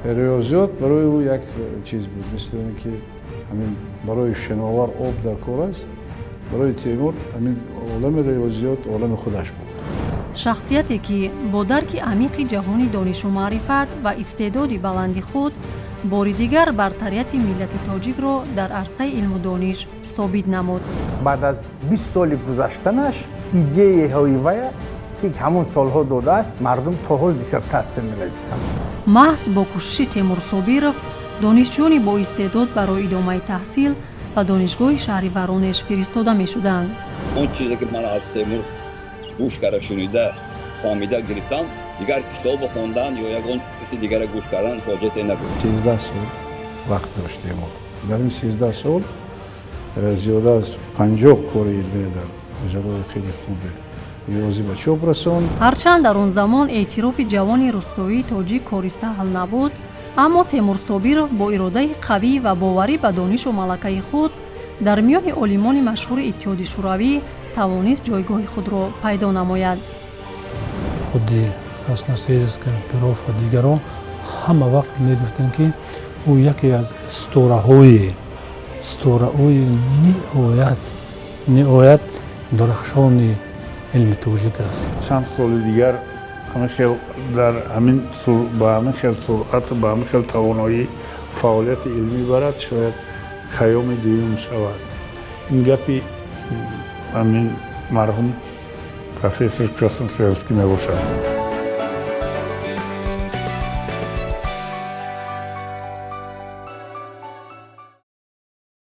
Риёзиёт барои ӯ як чиз буд, мисли оне ки ҳамин барои шиновар об дар кор аст, барои Темур ҳамин олами риёзиёт олами худаш буд. Шахсияте, ки бо дарки амиқи ҷаҳони донишу маърифат ва истеъдоди баланди худ бори дигар бартарияти миллати тоҷикро дар арсаи илму дониш собит намуд. Баъд аз 20 соли гузаштанаш идеяҳои вая, ки ҳамон солҳо додааст, мардум то ҳол диссертатсия менависанд. Маҳз бо кӯшиши Темур Собиров донишҷӯёни боистеъдод барои идомаи таҳсил ба донишгоҳи шаҳри Воронеж фиристода мешуданд. Он чизе, ки ман аз Темур гӯш карда, шунида, фаҳмида гирифтам, дигар китобо хондан ё ягон киси дигара гӯш кардан ҳоҷате набуд. 13 сол вақт дошт Темур. Дар ин 13 сол зиёда аз 50 кори илмӣ дар маҷаллаҳои хеле хуби риёзӣ ба чоп расонд. Ҳарчанд дар он замон эътирофи ҷавони рустоии тоҷик кори саҳл набуд, аммо Темур Собиров бо иродаи қавӣ ва боварӣ ба донишу малакаи худ дар миёни олимони машҳури Иттиҳоди Шӯравӣ тавонист ҷойгоҳи худро пайдо намояд. Худи Красносельский, Перов ва дигарон ҳама вақт мегуфтанд, ки ӯ яке аз ситораҳои ниҳоят дурахшони илми тоҷик аст. Чанд соли дигар ҳамин хел, дар ҳамин ба ҳамин хел суръат, ба ҳамин хел тавоноӣ фаъолияти илмӣ барад, шояд Хайёми дуюм шавад. Ин гапи ҳамин марҳум профессор Красносельский мебошад.